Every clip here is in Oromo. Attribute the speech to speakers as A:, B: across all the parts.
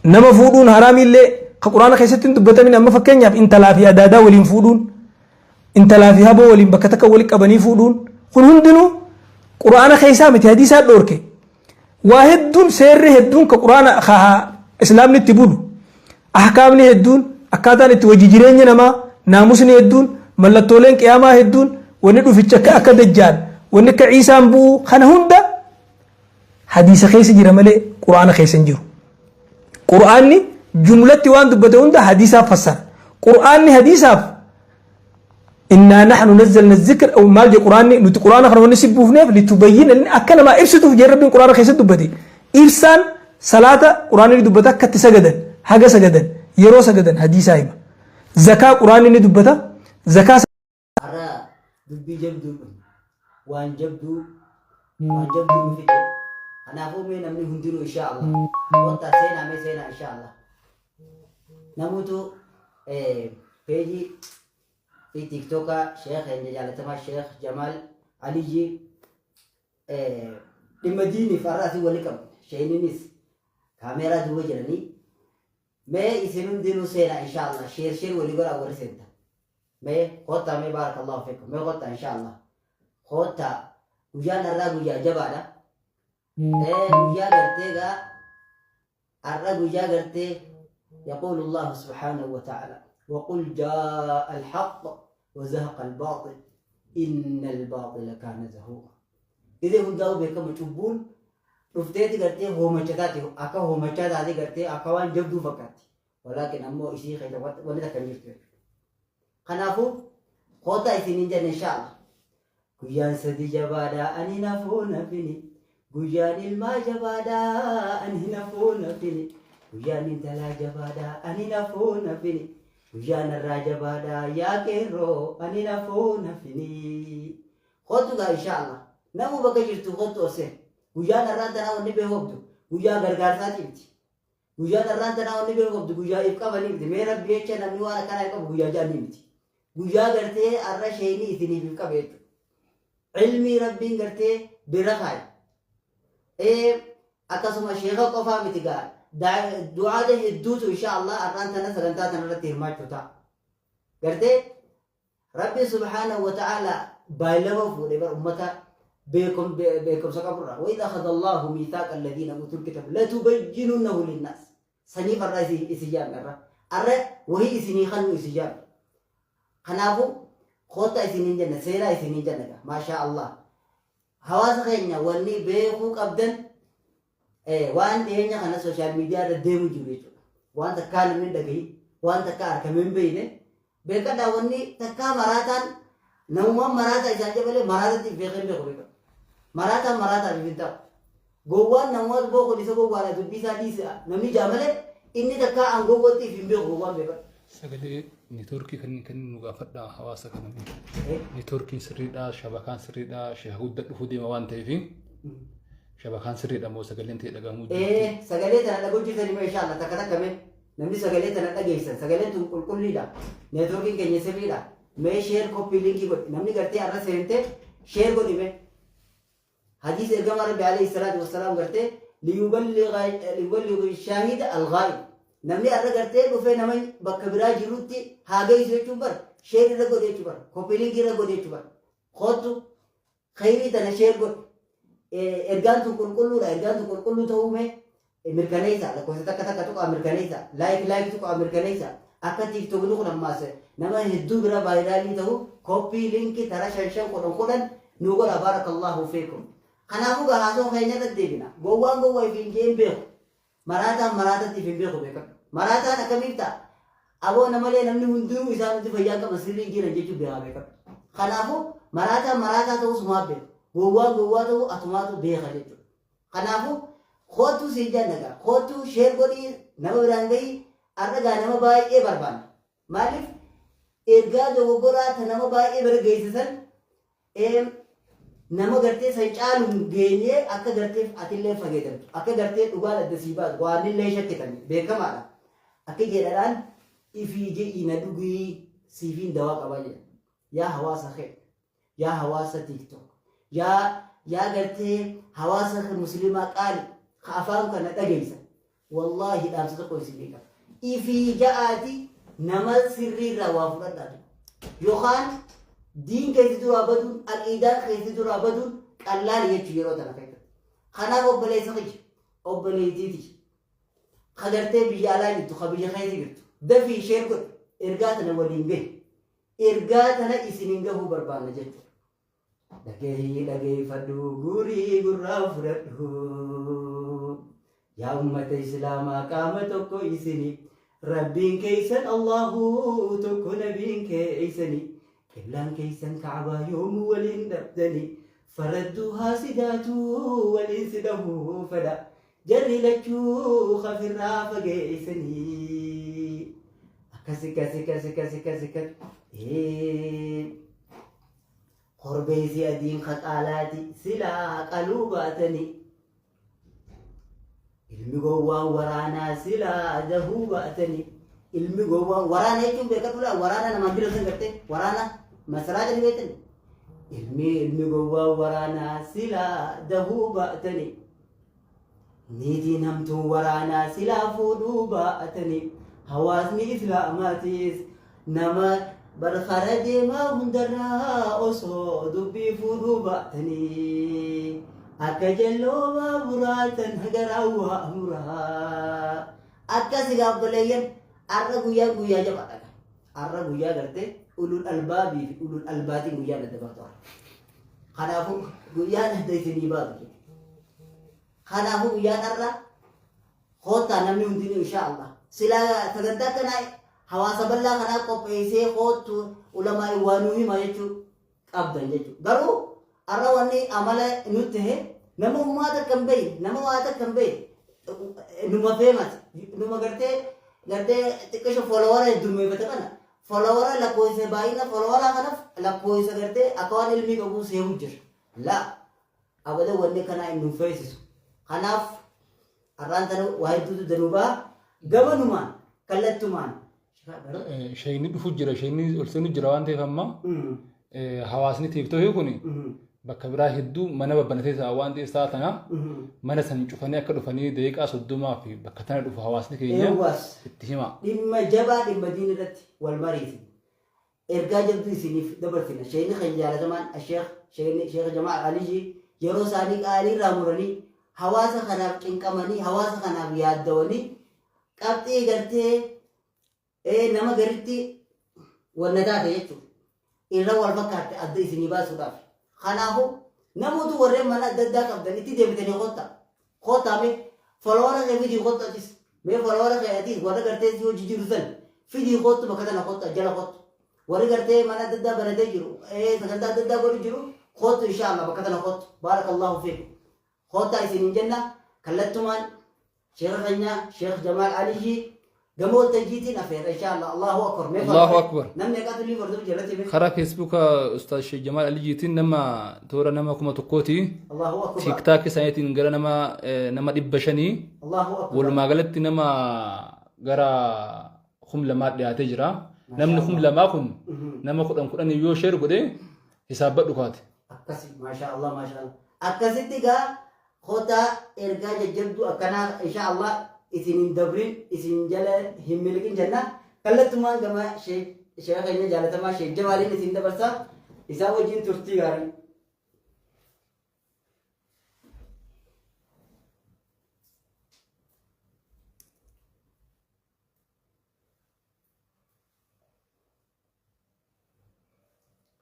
A: Nama fuudhuun haraamiillee ka Qur'aana keessatti hin dubbatamin, amma fakkeenyaaf intalaa fi adaadaa waliin fuudhuun, intalaa fi haboo waliin bakka takka walitti qabanii fuudhuun kun hundinuu Qur'aana keessaa miti, hadiisaa dhoorke. Waa hedduun, seerri hedduun ka Qur'aana ka Islaamni itti bulu, ahkaamni hedduun, akkaataan itti wajji jireenya namaa, naamusni hedduun, mallattooleen qiyaamaa hedduun, wanni dhuficha akka Dajjaal, wanni akka Ciisaan bu'uu, kana hunda hadiisa keessa jira malee Qur'aana keessa hin jiru. Qur'aanni jumlatti waan dubbate hunda hadiisaaf fassara. Qur'aanni hadiisaaf innaa nahnu nazzalna zikra maal jedhe Qur'aanni? Nuti Qur'aana kana wanni si buufneef litubayyina, akka namaa ibsituuf jedhe Rabbiin Qur'aana keessatti dubbate. Ibsaan salaata Qur'aanni ni dubbata, akka itti sagadan, haga sagadan, yeroo sagadan hadiisaa hima. Zakaa Qur'aanni ni dubbata. Zakaa
B: Har'a dubbii jabduu dhufne. Waan jabduu waan jabduu nu fide. Kanaafuu mee namni hundinuu insha Allah. Kottaa seenaa, mee seenaa insha Allah. Namutu peejii fi tiiktookaa sheekh keenya jaalatamaa Sheekh Jamaal Aliyyi dhimma diiniif har'a asii wali qabne. Sheeninis kaameeraa duuba jiranii. Mee isin hundinuu seenaa insha Allah, share share walii godhaa warri seentan. Mee kottaa, mee baarakallahu fiikum, mee kottaa insha Allah, kottaa. Guyyaan har'aa guyyaa jabaadha. Guyyaa gartee gaa har'a guyyaa gartee يقول الله سبحانه وتعالى: وقل جاء الحق وزهق الباطل إن الباطل كان زهوقا. إذا hundaa'u beekamu cubbuun dhufteeti gartee hoomacha taate, akka hoomachaa taate gartee akka waan jabduu fakkaatti. Walaakin ammoo isii keessa wanni takka hin jirtu jechuudha. Kanaafuu kottaa isiniin jenna inshaallah. Guyyaan sadi jabaadha, ani nafuu nafini. Guyyaan ilmaa jabaadha, ani nafuu nafini. Guyyaan intalaa jabaadha, ani nafuu nafini. Guyyaan har'aa jabaadha yaa qeerroo, ani nafuu nafini. Kottu gaa inshaallah. Namuu bakka jirtu kottu oseen. Guyyaan har'aan tanaa wanni beekobdu guyyaa gargaarsaati miti. Guyyaan har'aan tanaa wanni beekuu qabdu guyyaa if qabanii miti. Mee Rabbi jecha namni waan akkanaa if qabu guyyaa ja'anii miti. Guyyaa gartee har'a sheeyni isiniif if qabe jechuudha. Ilmii Rabbiin gartee bira kaaye. Ee akkasuma sheeka qofaa miti gaa. Du'aata hedduutu insha Allah har'aan tana sagantaa tana irratti hirmaachuu ta'a. Gartee Rabbiin subhaanahu wa ta'ala baay'ilama fuudhe bar ummata beekumsa qaburraa. Wa idh akhadha Allahu miithaaqa alladhiina utul kitaaba latubayyinunnahu linnaas. Saniif har'a isin yaamne har'a. Har'a wahii isinii kannu isin yaamne. Kanaafuu koottaa isiniin jenna, seenaa isiniin jenna gaa. Maashaa Allah. Hawaasa keenya wanni beekuu qabdan waan dhiyeenya kana sooshaal miidiyaa irra deemu jiru jechuudha. Waan takkaa namni hin dhagahin, waan takkaa argamee hin beekne. Beekadhaa, wanni takkaa maraataan namumaan maraataa isaan jabalee maraatatti beekee hin beeku beekadha. Maraataan maraataaf hin ta'u. Gowwaan namoota bookon isa gowwaadha, dubbii isaa dhiisa namni jaa malee inni takkaa an gowwatti hin beeku gowwaan, beekadha.
C: Sagalee neetwoorkii kan nu gaafadha hawaasa kana. Neetwoorkiin sirriidha, shabakaan sirriidha, sheeka guddaa dhufuu deema waan ta'eef shabakaan sirriidha moo sagaleen ta'e dhagahamuu jirti?
B: Sagalee tana dhaguu jirtanii mee inshallah takka takka mee namni sagalee tana dhageessan, sagaleen tun qulqulliidha, neetwoorkiin keenya sirriidha, mee share copy link godhi. Namni gartee har'a seente share godhi. Mee hadiisa ergamaa Rabbi alayhi salaatu wassalaam gartee liyuballigha shaahida al-ghaib, namni har'a gartee dhufee nama bakka biraa jirutti haa geessu jechuun bar share irra godhi jechuu bar, copy link irra godhi jechuu bar. Kottu khayrii tana share godhi. Ergaan tun qulqulluudha, ergaan tun qulqulluu ta'uu mee mirkaneessa, lakkoofsa takka takka tuqaa mirkaneessa, like like tuqaa mirkaneessa, akka tiiktokni kun ammaas nama hedduu bira viral ta'u copy link tara shan shan 10 10 nu godha. Baarakallahu fiikum. Kanaafuu gaa haasoo keenya irratti deebina. Gowwaan gowwaa ifiin jee hin beeku, maraataan maraatatti if hin beeku, beekadhu. Maraataan akkamiif ta'a? Aboo namalee namni hundinuu isaan nuti fayyaa qaban sirrii jiran jechuun beekaa, beekadhu. Kanaafuu maraataan maraataa ta'uu sumaaf beeka, gowwaan gowwaa ta'uu atumaatu beeka jechuudha. Kanaafuu kootuu siin jenna gaa, kootuu share godhii nama biraan gahii. Har'a gaa nama baay'ee barbaanna. Maaliif? Ergaa dogoggoraa ta nama baay'ee bira geessisan nama gartee san caaluun geenyee akka gartee atillee fayyadamtu, akka gartee dhugaan adda sii baatu waanillee shakkitan beekamaadha. Akka jedhadhaan ifii je'ii na dhugii siifiin dawaa qabaa jedha. Yaa hawaasa kee, yaa hawaasa TikTok, yaa gartee hawaasa musliimaa qaali ka afaan kana dhageessa. Wallaahi dhaamsa tokko isinii qaba. Ifii ja'aati nama sirriirraa waa fudhadhaa. Yookaan diin keessi duraa baduun, aqiidaan keessi duraa baduun qallaali jechuun yeroo tana keessatti. Kanaaf obboleessa kiyya, obboleettii tiyya, ka gartee biyya alaa jirtu, ka biyya keessa jirtu, dafii share godhi, ergaa tana waliin gahi. Ergaa tana isiniin gahuu barbaanna jechuudha. Dhagahii dhageeffadhu, guurii gurraa fudhadhu. Yaa ummata Islaamaa qaama tokko isini. Rabbiin keessan Allahu tokko, nabiin keessani. Qiblaan keessan Ka'abaa, yoomuu waliin dhabdani. Faradduu haasidaatu waliin si dhahuu fedha. Jarri lachuu kafirraa fageessanii. Akkas akkas akkas akkas akkas akkas. Korbeessi adiin kaqaalaati silaa qaluu baatanii. Ilmi gowwaan waraanaa silaa dahuu baatanii. Ilmi gowwaan waraana jechuun beekadhuudha. Waraana namaan bira san gartee waraana masaraa jedhu beektan. Ilmi gowwaan waraanaa silaa dahuu baatanii. Niitiin hamtuun waraanaa silaa fuudhuu baatanii. Hawaasni Islaamaatiis nama barkara deemaa hundarraa osoo dubbii fuudhuu baatanii. Akka jalloo baaburaatan garaa waa muraa. Akkas egaa obboleeyyan, har'a guyyaan guyyaa jabaadha. Har'a guyyaa gartee ulul albaabii fi ulul albaatiin guyyaan adda baatu har'a. Kanaafuu guyyaan adda isinii baatu jechuudha. Kanaafuu guyyaan har'a koottaa namni hundinuu insha Allah. Silaa sagantaa akkanaa hawaasa bal'aa kanaa qopheessee koottu ulamaa waa nuu hima jechuu qabdan jechuudha. Garuu har'a wanni amala nutti ta'e, nama uumaa takka hin beekne, nama waa takka hin beekne, numa feemas, numa gartee xiqqisho follower heddummeeffate kana, follower lakkoofsa baay'ina follower kanaaf lakkoofsa gartee akka waan ilmii qabu seehu jira. Laa, abada wanni kanaa hin nuuf feesisu. Kanaaf har'aan tana waa hedduutu danuu ba'a. Gamanumaan kallattumaan.
C: Sheeyni dhufu jira, sheeyni ol seenu jira waan ta'eef amma hawaasni TikTokii kun bakka biraa hedduu mana babbanatee ta'a waan ta'eef sa'a tana mana san cufanii akka dhufanii daqiiqaa 30 fi bakka tana dhufu hawaasni keenya
B: Eewwas.
C: itti hima.
B: Dhimma jabaa, dhimma diin irratti wal mariisi. Ergaa jabduu isiniif dabarsina. Sheeyni keenya jaalatamaan Sheekh Sheeyni Sheekh Jamaal Aliyyi yeroo isaanii qaalii irraa muranii hawaasa kanaaf cinqamanii, hawaasa kanaaf yaaddawanii, qabxii gartee nama garitti wanna taate jechuudha. Irra wal fakkaatte adda isinii baasuudhaaf. Kanaafuu namoota warreen mana adda addaa qabdan itti deebitanii kottaa. Kottaa, mee follower kee fidii kottu atis. Mee follower kee atis warra gartee si hojii jiru san fidii kottu, bakka tana kottu, jala kottu. Warri gartee mana adda addaa banatee jiru, sagantaa adda addaa godhu jiru, kottu inshaallah bakka tana kottu. Baarakallahu fiikum. Kottaa isiniin jenna. Kallattumaan sheekha keenya Sheekh Jamaal Aliyyi gama waltajjiitiin afeerra inshaallah. Allahu akbar. Mee
C: Allahu akbar.
B: Namni meeqatu liif hordofu jalatti mee?
C: Karaa Feesbuuka Ustaaz Sheekh Jamaal Aliyyiitiin nama toora nama 1000ti.
B: Allahu akbar.
C: TikTok isaaniitiin gara nama 500.
B: Allahu akbar.
C: Walumaa galatti nama gara 2000 dhiyaatee jira. Namni 2000 kun nama kudhan kudhan yoo share godhe hisaabbadhu kaate.
B: Akkasi, maasha Allah, maasha Allah. Akkasitti gaa kotaa ergaa jajjabduu akkanaa insha Allah isin hin dabrin, isin jala hin miliqin jenna. Kallattumaan gama sheekha keenya jaalatamaa Sheekh Jamaaliin isin dabarsa. Isaan wajjin turtii gaarii.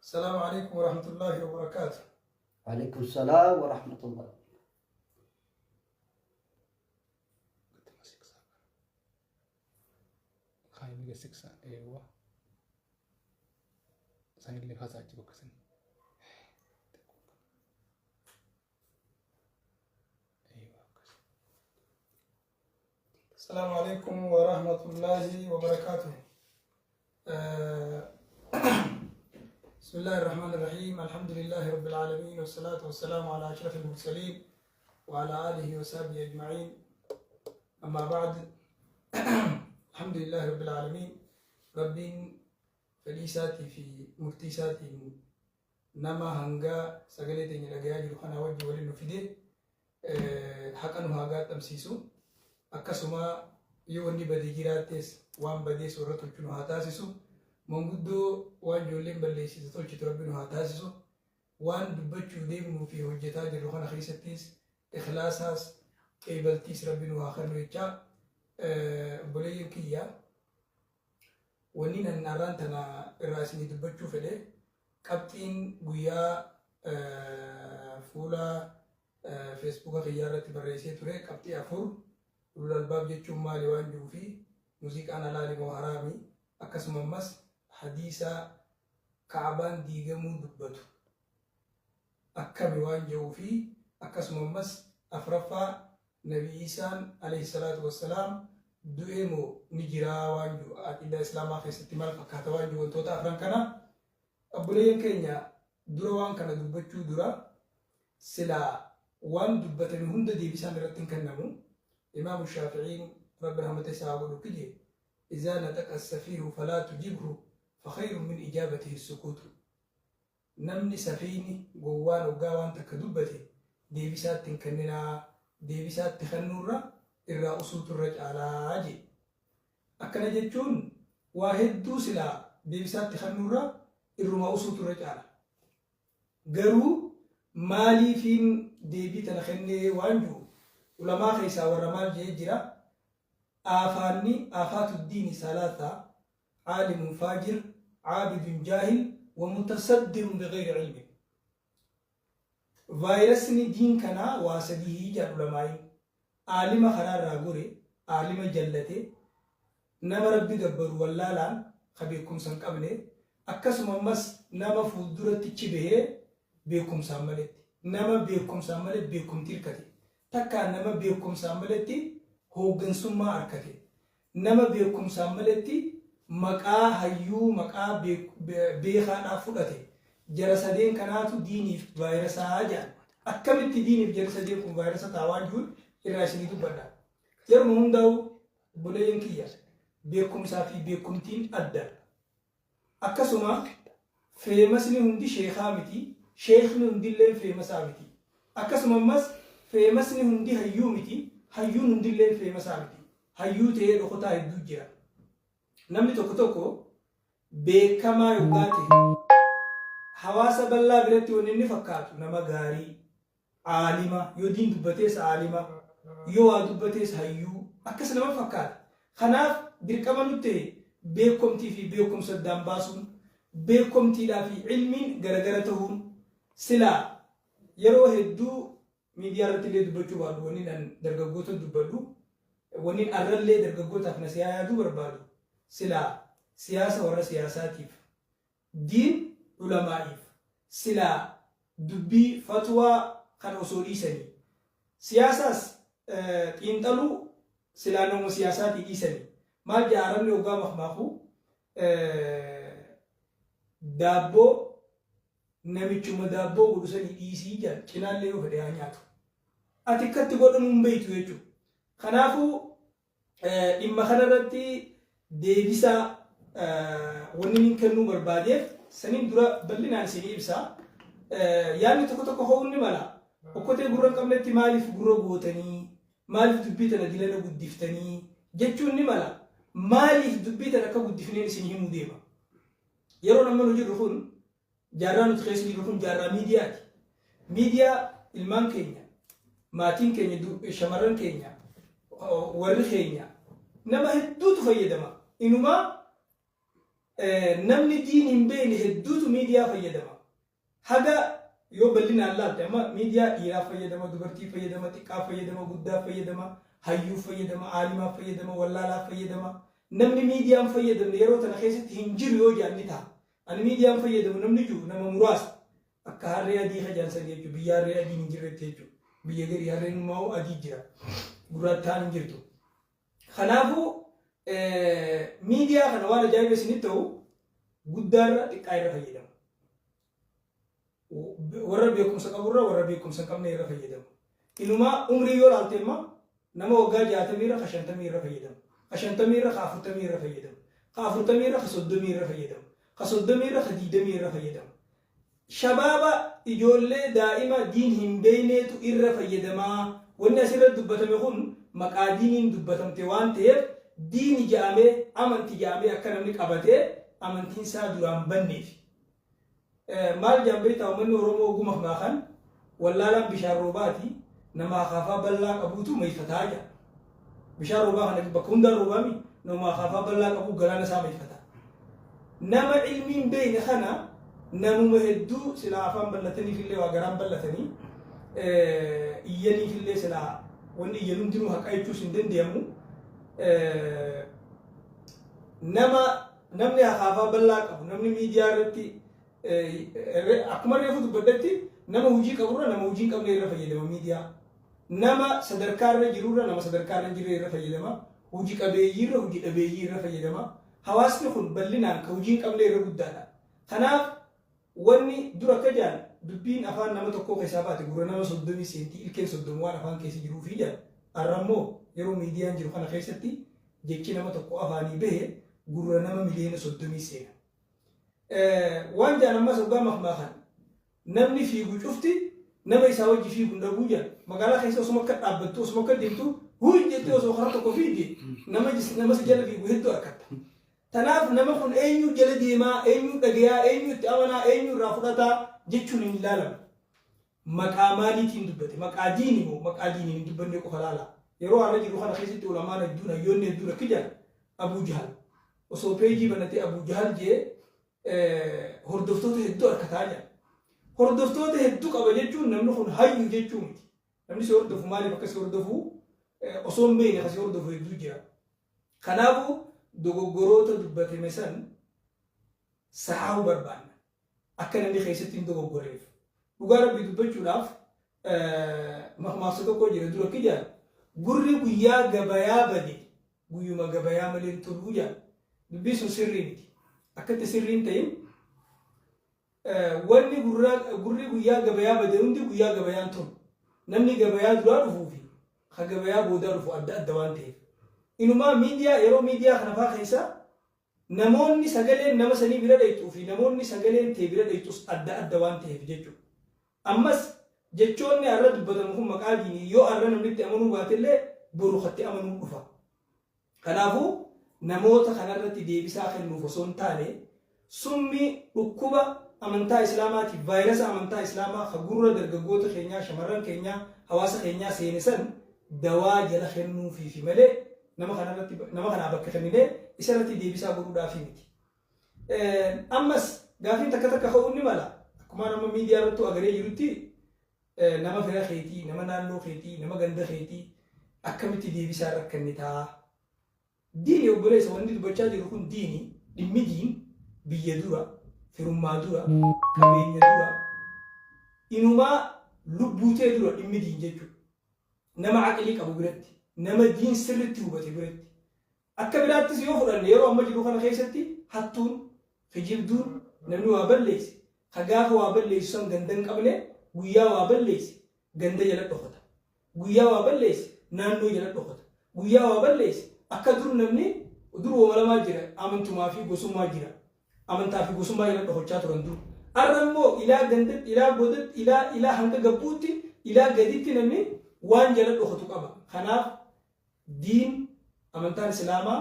D: السلام عليكم ورحمة الله وبركاته.
B: وعليكم السلام ورحمة الله.
C: Kaayini siksa eewwa. Sanillee kaasaa achi bakka sanii. Eewwa akkas.
D: السلام عليكم ورحمة الله وبركاته. بسم الله الرحمن الرحيم، الحمد لله رب العالمين، والصلاة والسلام على أشرف المرسلين وعلى آله وصحبه أجمعين، أما بعد، الحمد لله رب العالمين. ربين fedhii isaatii fi murtii isaatiin nama hanga sagalee teenya dhagayaa jiru kanaa wajji waliin nu fide haqa nu haa gaadhamsiisu. Akka Akkasuma yoo wanni bade jiraattes waan badees warra tolchu nu haa taasisu. Manguddoo waan ijoolleen balleessite tolchitu Rabbi nu haa taasisu. Waan dubbachuu deemnuu fi hojjetaa jirru kana keessattis ikhlaasaas qeebaltiis Rabbi nu haa kennu jechaa, obboleeyyan kiyya, wanni nan arraan tana irraa isinii dubbachuu fedhe qabxiin guyyaa fuula Feesbuuka kiyyaa irratti barreessee ture qabxii 4, ulul albaab jechuun maali waan jiru fi muuziqaan halaali moo haraami, akkasuma ammas hadiisa Ka'abaan diigamuu dubbatu akkami waan jedhuu fi akkasuma ammas afraffaa Nabi Iisaan alayhi salaatu wassalaam du'ee moo ni jiraa waan jiru, aqiidaa Islaamaa keessatti maal fakkaata waan jiru, wantoota afran kana. Obboleeyyan keenya, dura waan kana dubbachuu dura silaa waan dubbatame hunda deebisaan irratti hin kennamu. Imaamu Shaafi'iin, Rabbi rahmata isaa haa godhu, kije izaa naxaqa as-safiihu falaa tujibhu fakhayrun min ijaabatihi as-sukuutu. Namni safiihni, gowwaan, hoggaa waan takka dubbate deebisaa itti hin kenninaa, deebisaa itti kennuurra irraa usuutu irra caalaa jee. Akkana jechuun waa hedduu silaa deebisaa itti kennuurra irrumaa usuutu irra caala. Garuu maaliifiin deebii tana kennee waan jiru ulamaa keessaa warra maal jee jira: aafaanni aafaatu diini salaasa, caalimun faajir, caabidun jaahil, wa mutasaddirun bighayri ilmin. Vaayirasni diin kanaa waa sadihii jedhan ulamaa'iin. Aalima karaa irraa gore, aalima jallate, nama Rabbi gabbaru wallaalaan ka beekkumsa hin qabne, akkasuma ammas nama fuulduratti chi bahee beekkumsaan maletti. Nama beekkumsaan malee beekkumtii hirkate. Takkaa nama beekkumsaan maletti hooggansummaa arkate. Nama beekkumsaan maletti maqaa hayyuu, maqaa beekaadhaa fudhate. Jara sadeen kanaatu diiniif vaayirasaa jedhan. Akkamitti diiniif jarri sadeen kun vaayirasa ta'a waan jiruun irraa isinii dubbadha. Yeruma hundaa'u, obboleeyyan kiyya, beekumsaa fi beekumtiin adda. Akkasuma feemasni hundi sheekaa miti, sheekni hundilleen feemasaa miti. Akkasuma ammas feemasni hundi hayyuu miti, hayyuun hundilleen feemasaa miti. Hayyuu ta'ee dhokotaa hedduu jira. Namni tokko tokko beekamaa yoggaa ta'e hawaasa bal'aa biratti wanni inni fakkaatu nama gaarii, aalima, yoo diin dubbatees aalima, yoo waa dubbatees hayyuu akkas nama fakkaata. Kanaaf dirqama nutti ta'e beekomtii fi beekumsa addaan baasuun, beekomtiidhaa fi ilmiin garagara tahuun. Silaa yeroo hedduu miidiyaa irratti illee dubbachuu baadhu, wanni an dargaggoota dubbadhu, wanni arrallee dargaggootaaf nasihaa yaaduu barbaadu, silaa siyaasa warra siyaasaatiif, diin ulamaa'iif, silaa dubbii fatwaa kan osoo dhiisanii, siyaasaas xiinxaluu silaa nama siyaasaatii dhiisanii. Maal jedha Arabni hoggaa makmaaku? Daabboo namichuma daabboo godhu sanii dhiisii jedhan, cinaallee yoo fedhe haa nyaatu. Ati akkatti godhamu hin beektu jechuudha. Kanaafuu dhimma kanarratti deebisaa wanni inni kennuu barbaadeef saniin dura bal'inaan isinii ibsa. Yaadni tokko tokko ho'uun ni mala. Okkotee gurra hin qabnetti maaliif gurra gootanii? Maaliif dubbii tana dilana guddiftanii? Jechuun ni mala. Maaliif dubbii tana akka guddifneen isin himuu deema. Yeroon amma nu jirru kun, jaarraa nuti keessa jirru kun jaarraa miidiyaati. Miidiyaa ilmaan keenya, maatiin keenya, shamarran keenya, warri keenya, nama hedduutu fayyadama. Inumaa namni diin hin beekne hedduutu miidiyaa fayyadama. Haga yoo bal'inaan laalte amma miidiyaa dhiiraa fayyadama, dubartii fayyadama, xiqqaa fayyadama, guddaa fayyadama, hayyuu fayyadama, aalimaa fayyadama, wallaalaa fayyadama. Namni miidiyaan fayyadamne yeroo tana keessatti hin jiru yoo jedhan ni ta'a. Ani miidiyaan fayyadamu namni jiru nama muraasa. Akka harree adii kajaansan jechuudha. Biyya harree adiin hin jirretti jechuudha. Biyya garii harreen immoo adii jira. Gurraattaan hin jirtu. Kanaafuu miidiyaa kana waan ajaa'iba isinitti ta'u guddaarra xiqqaa irra fayyadama. Warra beekumsa qaburra warra beekumsa hin qabne irra fayyadama. Inumaa umrii yoo ilaalte immoo nama waggaa 60 irra ka 50 irra fayyadama. Ka 50 irra ka 40 irra fayyadama. Ka 40 irra ka 30 irra fayyadama. Ka 30 irra ka 20 irra fayyadama. Shabaaba, ijoollee daa'ima diin hin beeyneetu irra fayyadamaa. Wanni asirra dubbatame kun
A: maqaa diiniin dubbatamte waan ta'eef diini ja'amee, amanti ja'amee akka namni qabatee amantiin isaa duraan banneefi. Maal ja'an beektaa uummanni Oromoo oguma maakan wallaalaan bishaan roobaati nama akaafaa bal'aa qabuutu mayfataa jedha. Bishaan roobaa kana bakka hundaan roobaami nama akaafaa bal'aa qabu galaana isaa mayfata. Nama ilmiin beekne kana namuma hedduu silaa afaan bal'ataniif illee waa garaan bal'atanii iyyaniif illee silaa wanni iyyan hundinuu haqa jechuus hin danda'amu. Nama namni akaafaa bal'aa qabu namni miidiyaa irratti akkuma reefu dubbadhetti nama hojii qaburra nama hojii hin qabne irra fayyadama miidiyaa. Nama sadarkaa irra jirurra nama sadarkaa irra hin jirre irra fayyadama. Hojii qabeeyyiirra hojii dhabeeyyii irra fayyadama. Hawaasni kun bal'inaan ka hojii hin qabne irra guddaadha. Kanaaf wanni dura akka jedhan dubbiin afaan nama tokkoo keessaa baate gurra nama 30 seentii ilkeen 30 waan afaan keessa jiruu fi jedhan. Har'a immoo yeroo miidiyaan jiru kana keessatti jechi nama tokko afaanii bahe gurra nama miliyoona 30 seena. Waan jedhan ammas hoggaa makmaakan namni fiigu cufti nama isaa wajji fiigu hin dhabuu jedhan. Magaalaa keessa osuma akka dhaabbattu osuma akka deemtu huyi jettee osoo karaa tokko fiigde nama si jala fiigu hedduu argatta. Tanaaf nama kun eenyu jala deemaa, eenyu dhagayaa, eenyu itti amanaa, eenyu irraa fudhataa jechuun hin ilaalamu. Maqaa maaliitiin dubbate? Maqaa diini moo maqaa diiniin hin dubbanne qofa laala. Yeroo har'a jiru kana keessatti ulamaan hedduun hayyoonni hedduun akka jedhan Abuu Jahal osoo peejii banatee Abuu Jahal jee hordoftoota hedduu argataa jedha. Hordoftoota hedduu qaba jechuun namni kun hayyu jechuu miti. Namni si hordofu maaliif akka si hordofu osoo hin beekne akka si hordofu hedduu jira. Kanaafuu dogoggoroota dubbatame san sahaahuu barbaanna. Akka namni keessatti hin dogoggorreef. Dhugaa Rabbii dubbachuudhaaf makmaaksa tokko jira dura akka jedhan gurri guyyaa gabayaa bade guyyuma gabayaa malee hin toluu jedhan. Dubbii sun sirrii miti. Akkatti sirrii hin ta'in wanni gurri guyyaa gabayaa bade hundi guyyaa gabayaan tolu. Namni gabayaa duraa dhufuu fi ka gabayaa boodaa dhufu adda adda waan ta'eef. Inumaa miidiyaa yeroo miidiyaa kana faa keessa namoonni sagaleen nama sanii bira dhayxuu fi namoonni sagaleen tee bira dhayxus adda adda waan ta'eef jechuudha. Ammas jechoonni har'a dubbatamu kun maqaa diinii yoo har'a namni itti amanuu baatellee boru katti amanuu dhufa. Kanaafuu namoota kanarratti deebisaa kennuuf osoo hin taane summii dhukkuba amantaa Islaamaatiif vaayirasa amantaa Islaamaa ka gurra dargaggoota keenyaa, shamarran keenyaa, hawaasa keenyaa seene san dawaa jala kennuufiifi malee nama kanarratti nama kanaa bakka kenninee isarratti deebisaa godhuudhaafi miti. Ammas gaafiin takka takka ka'uun ni mala. Akkuma nama miidiyaa irratti agaree jirutti nama fira keetii, nama naannoo keetii, nama ganda keetii akkamitti deebisaa irra kennitaa? Diini obboleessa wanni dubbachaa jiru kun diini dhimmi diin biyya dura, firummaa dura, qabeenya dura, inumaa lubbuutee dura dhimmi diin jechuudha. Nama aqlii qabu biratti, nama diin sirritti hubate biratti. Akka biraattis yoo fudhanne yeroo amma jiru kana keessatti hattuun, kijibduun, namni waa balleesse, ka gaafa waa balleessu san ganda hin qabne guyyaa waa balleesse ganda jala dhokata. Guyyaa waa balleesse naannoo jala dhokata. Guyyaa waa balleesse akka dur namni dur wooma lamaa jira amantumaa fi gosummaa jira. Amantaa fi gosummaa jala dhokachaa turan dur. Har'a immoo ilaa gandatti, ilaa godatti, ilaa hanga gabbuutti, ilaa gaditti namni waan jala dhokatu qaba. Kanaaf diin amantaan Islaamaa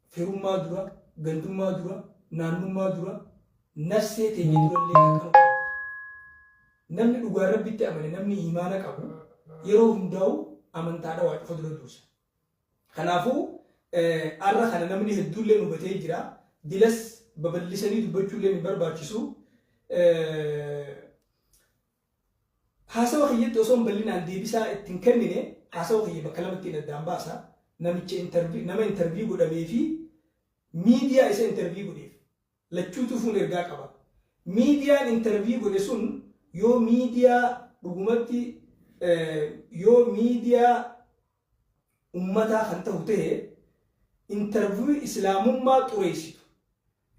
A: firummaa dura, gandummaa dura, naannummaa dura, nafsee teenya durallee haqan qabdi. Namni dhugaan Rabbitti amane, namni imaana qabu yeroo hundaa'u amantaadha waa cufa dura dursa. Kanaafuu har'a kana namni hedduullee hubatee jira. Dilas babal'isanii dubbachuullee hin barbaachisu. Haasawa kiyyatti osoo hin bal'inaan deebisaa ittiin kennine haasawa kiyya bakka lamatti addaan baasa. Namicha nama interview godhamee fi miidiyaa isa interview godheef lachuutu fuun ergaa qaba. Miidiyaan interview godhe sun yoo miidiyaa dhugumatti yoo miidiyaa ummataa kan ta'u ta'e interview islaamummaa xureessitu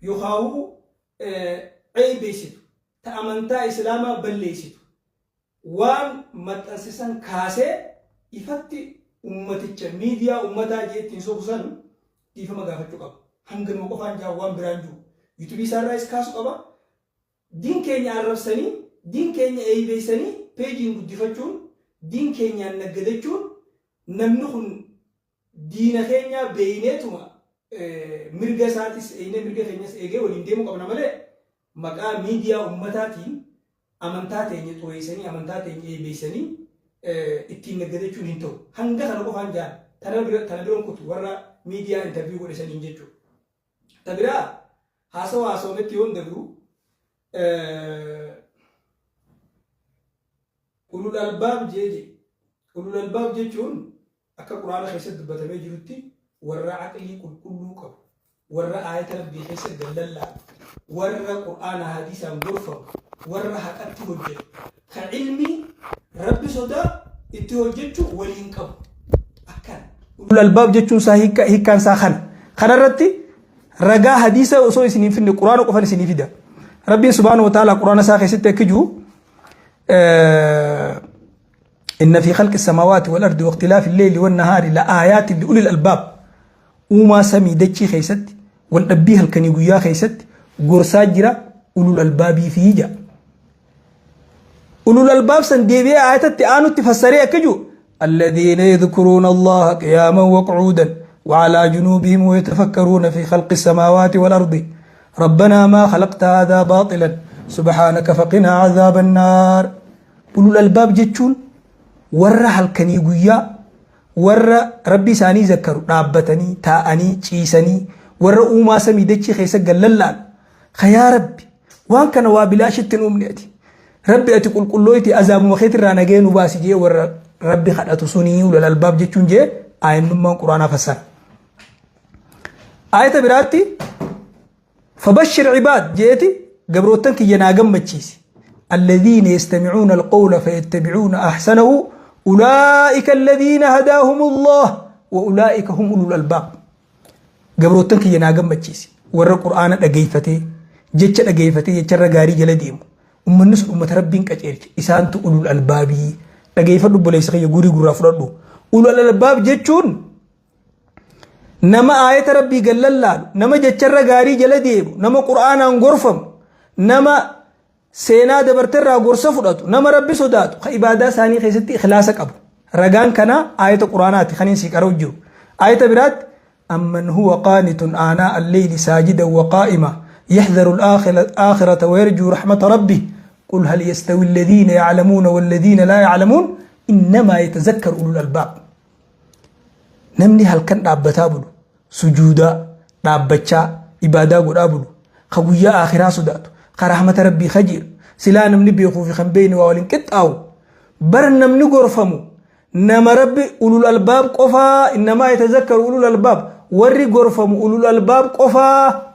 A: yookaan ceebeessitu ta amantaa islaamaa balleessitu waan maxxansisan kaasee ifatti ummaticha miidiyaa ummataa jee ittiin sobu san dhiifama gaafachuu qaba. Hanganuma qofaan jaa waan biraan jiru. Yuutuubii isaarraayis kaasuu qaba. Diin keenya arrabsanii, diin keenya eeybeessanii peejiin guddifachuun, diin keenyaan naggadachuun Namni kun diina keenyaa beeyneetuma mirga isaatis eegnee mirga keenyas eegee waliin deemuu qabna malee maqaa miidiyaa ummataatiin amantaa teenya xureessanii amantaa teenya eebeessanii ittiin naggadachuun hin ta'u. Hanga kana qofaan jaan tana bira tana biroon kutu warra miidiyaa interview godhe saniin jechuudha. Ta biraa haasawa haasawametti yoon dabru ulul albaab jee je ulul albaab jechuun akka Qur'aana keessatti dubbatamee jirutti warra aqlii qulqulluu qabu, warra aayata Rabbii keessa gad lallaalu, warra Qur'aana hadiisaan gorfamu, warra haqatti hojjetu, ka ilmii Rabbi sodaa itti hojjechuu waliin qabu. Akkana. Ulul albaab jechuun isaa hiikkaan isaa kana. Kanarratti ragaa hadiisa osoo isin hin finne Qur'aana qofan isinii fida. Rabbiin subhaanahu wa ta'ala Qur'aana isaa keessatti akka jiru إن في خلق السماوات والأرض واختلاف الليل والنهار لآيات لأولي الألباب. Uumaa samii dachii keessatti wal dhabbii halkanii guyyaa keessatti gorsaa jira ulul albaabii fi ija. Ulul albaab san deebi'ee aayatatti aanutti fassaree akka jiru الذين يذكرون الله قياما وقعودا وعلى جنوبهم ويتفكرون في خلق السماوات والأرض ربنا ما خلقت هذا باطلا سبحانك فقنا عذاب النار. Ulul albaab jechuun warra halkanii guyyaa warra Rabbi isaanii zakkaru, dhaabbatanii, taa'anii, ciisanii, warra uumaa samii dachii keessa gallallaalu ka yaa Rabbi waan kana waa bilaashitti hin uumne, ati Rabbi ati qulqullooyti, azaabuma keetirraa nagee nu baasi jee warra Rabbi kadhatu sunii ulul albaab jechuun jee aayannummaan Quraanaa fassara. Aayata biraatti فبشر عباد jeeti gabroottan kiyya naa gammachiisi الذين يستمعون القول فيتبعون أحسنه أولئك الذين هداهم الله وأولئك هم أولو الألباب. Gabroottan kiyya naa gammachiisi, warra Qur'aana dhageeffatee, jecha dhageeffatee jecharra gaarii jala deemu, ummanni sun ummata Rabbiin qaceelche, isaantu ulul albaabii. Dhageeffadhu obboleessa kiyya, guurii gurraa fudhadhu. Ulul albaab jechuun nama aayata Rabbii gallallaalu, nama jecharra gaarii jala deemu, nama Qur'aanaan gorfamu, nama seenaa dabarterraa gorsa fudhatu, nama Rabbi sodaatu, ka ibaadaa isaanii keessatti ikhlaasa qabu. Ragaan kana aayata Qur'aanaati kan inni qara'u jiru. Aayata biraatti أمن هو قانت آناء الليل ساجدا وقائما يحذر الآخرة ويرجو رحمة ربه قل هل يستوي الذين يعلمون والذين لا يعلمون إنما يتذكر أولو الألباب. Namni halkan dhaabbataa bulu, sujuudaa dhaabbachaa ibaadaa godhaa bulu, ka guyyaa akhiraa sodaatu, ka rahmata Rabbii kajeelu, silaa namni beekuu fi kan beekne waa waliin qixxaawu? Bar namni gorfamu nama Rabbi ulul albaab qofaa. إنما يتذكر أولو الألباب. Warri gorfamu ulul albaab qofaa.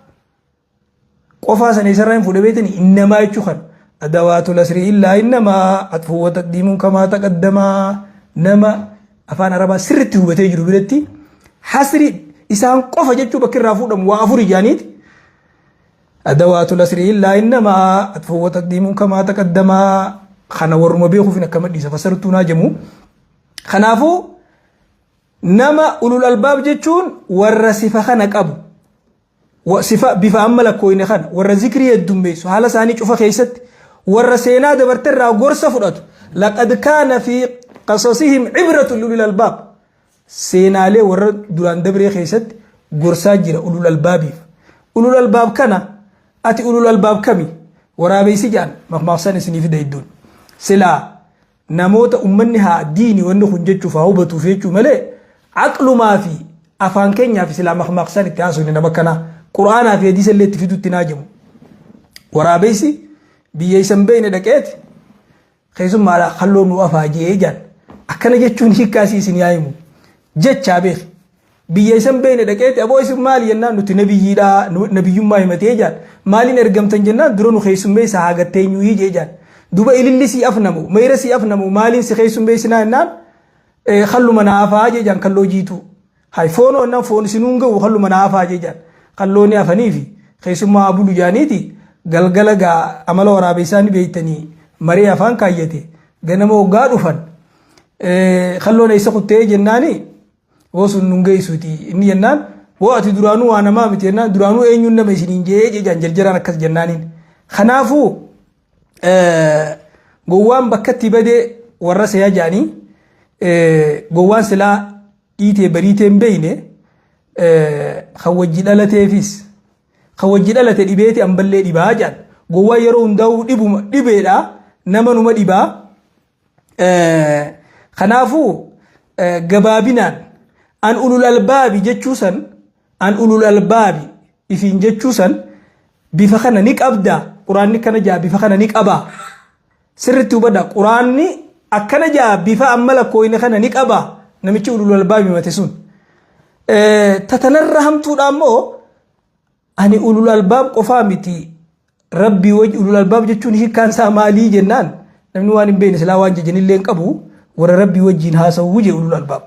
A: Qofaa sana isarraa hin fuudhe beetani إنما jechuu kan أدوات الحصر إلا إنما عطف وتقديم كما تقدم. Nama afaan Arabaa sirritti hubatee jiru biratti hasri isaan qofa jechuu bakki irraa fuudhamu waa afur ijaaniiti. أدوات الحصر إلا إنما عطف وتقديم كما تقدم. Kana warruma beekuuf akka madhiisa fasartuu naa jemu. Kanaafuu nama ulul albaab jechuun warra sifa kana qabu, sifa bifa amma lakkooyne kana, warra zikrii heddummeessu haala isaanii cufa keessatti, warra seenaa dabarterraa gorsa fudhatu. لقد كان في قصصهم عبرة لأولي الألباب. Seenaalee warra duraan dabree keessatti gorsaa jira ulul albaabiif. Ulul albaab kana ati ulul albaab kami? Waraabeysi jedhan maqmaaqsan isinii fida iddoon silaa namoota ummanni haa diini wanni kun jechuuf haa hubatuuf jechuu malee aqlumaa fi afaan keenyaa fi silaa maqmaaqsan itti haasofne nama kanaa Qur'aanaa fi hadiisa illee itti fidutti naa jimu. Waraabeysi biyya isan beeyne dhaqeeti keessummaadha halloo nu afaa jee jaan. Akkana jechuun hiikkaasii isin yaa'imu jechaa beek. Biyya isan beeyne dhaqeeti aboo isin maali jennaan, nuti nabiyyiidha, nabiyyummaa himatee jaan. Maaliin ergamtan jennaan, dura nu keessummeessa haa gatteenyuu jee jaan. Duba ililli sii afnamu mayra sii afnamu maaliin si keessummeessinaa jennaan, kalluma naa afaa jee jaan. Kalloo jiituu hay foonoo jennaan, foon isinuun ga'u, kalluma naa afaa jee jaan. Kalloonni afanii fi keessummaa abulu jaaniiti. Galgala gaa amala waraabessaa ni beeytanii, maree afaan kaayyate. Ganama hoggaa dhufan, kalloon eessa kuttee jennaani, woo sun nun geessuuti inni jennaan, woo ati duraanuu waa namaa miti jennaan, duraanuu eenyuun nama isiniin jee jejaan jarjaraan akkas jennaaniin. Kanaafuu gowwaan bakka itti badee warra seeyaa jaanii. Gowwaan silaa dhiitee bariitee hin beeyne kan wajji dhalateefis kan wajji dhalate dhibeeti amballee dhibaa jedhan. Gowwaan yeroo hundaa'uu dhibuma dhibeedha, nama numa dhibaa. Kanaafuu gabaabinaan an ulul albaabi jechuu san, an ulul albaabi ifiin jechuu san bifa kana ni qabda. Quraanni kana jaa, bifa kana ni qabaa. Sirritti hubadha, quraanni akkana jaa, bifa amma lakkooyne kana ni qaba namichi ulul albaabi mate sun. Tatanarra hamtuudha ammoo ani ulul albaab qofaa miti, rabbii wajji ulul albaab jechuun hiikkaan isaa maalii jennaan, namni waan hin beekne silaa waan jajanillee hin qabu. Warra rabbii wajjiin haasawuu jee ulul albaab.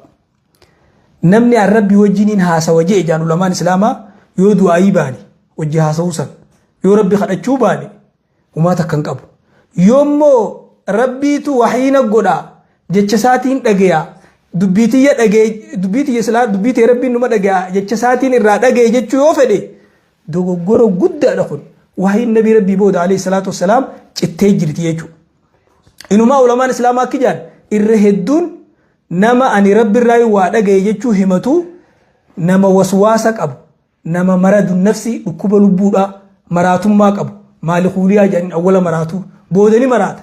A: Namni an rabbii wajjiniin haasawa jee jaan ulamaan islaamaa, yoo du'aayii baane wajji haasawuu san, yoo rabbi kadhachuu baane humaa takka hin qabu. Yoommoo rabbiitu wahiina godha, jecha isaatiin dhageya, dubbii tiyya dhagee, dubbii tiyya silaa dubbii tee rabbiin numa dhageya, jecha isaatiin irraa dhagaye jechuu yoo fedhe dogoggora guddaadha kun. Wahiin nabii rabbii booda alayhi salaatu wassalaam cittee jirti jechuudha. Inumaa ulamaan islaamaa akka jaan irra hedduun nama ani rabbi irraa waa dhagaye jechuu himatu nama waswaasa qabu, nama maradu nafsi, dhukkuba lubbuudhaa, maraatummaa qabu, maalikuuliyaa jedhaniin, awwala maraatu booda ni maraata.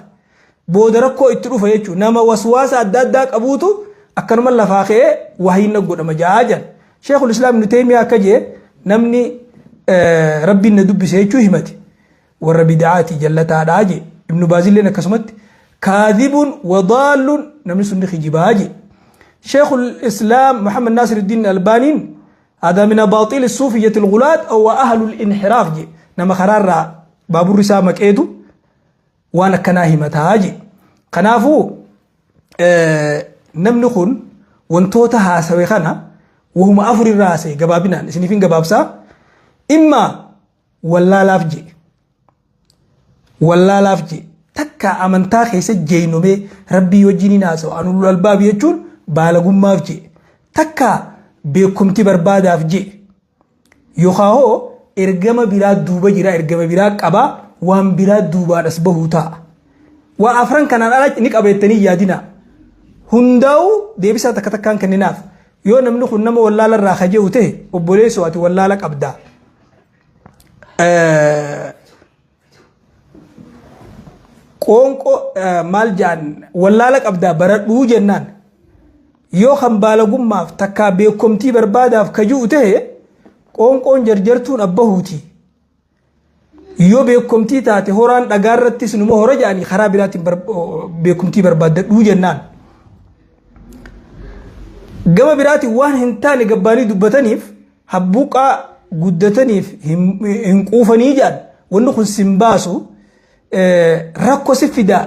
A: Booda rakkoo itti dhufa jechuudha. Nama waswaasa adda addaa qabuutu akkanuma lafaa ka'ee wahiin na godhama ja'aa jedhan. Sheekul Islaam Ibnu Teeymiyaa akka jee namni rabbiin na dubbise jechuu himate warra bid'aati, jallataadhaa jee. Ibnu Baazilleen akkasumatti kaadhibun wadaallun, namni sun ni kijibaa jee. Sheekul Islaam Muhammad Naasiruddin Albaaniin هذا من أباطيل الصوفية الغلاة أو أهل الانحراف جي، nama karaarraa baaburri isaa maqeetu waan akkanaa himataa je. Kanaafuu namni kun wantoota haasawe kana wahuma afur irraa haasawe. Gabaabinaan isiniif hin gabaabsaa. Imma wallaalaaf je, wallaalaaf je, takka amantaa keessa jeenomee rabbii wajjin hin haasawu an ulul albaabi jechuun baalagummaaf je, takka beekumti barbaadaaf je, yookaan hoo ergama biraa duuba jira, ergama biraa qabaa, waan biraa duubaan as bahuu ta'a. Waa afran kanaan ala ni qabeettanii yaadina. Hundaa'uu deebisaa takka takkaan kenninaaf. Yoo namni kun nama wallaala irraa kaje'u ta'e, obboleessoo, ati wallaala qabdaa. Qoonqoo maal jaan, wallaala qabdaa, baradhuu jennaan. Yoo kan baalagummaaf takkaa beekomtii barbaadaaf kaji'u ta'e, qoonqoon jarjartuun abbahuuti. Yoo beekomtii taate horaan dhagaa irrattis numa hora jedhanii, karaa biraatiin beekumtii barbaaddadhuu jennaan. Gama biraatiin waan hin taane gabbaanii dubbataniif habbuuqaa guddataniif hin quufanii jedhan, wanni kun sin baasu, rakkoo si fidaa,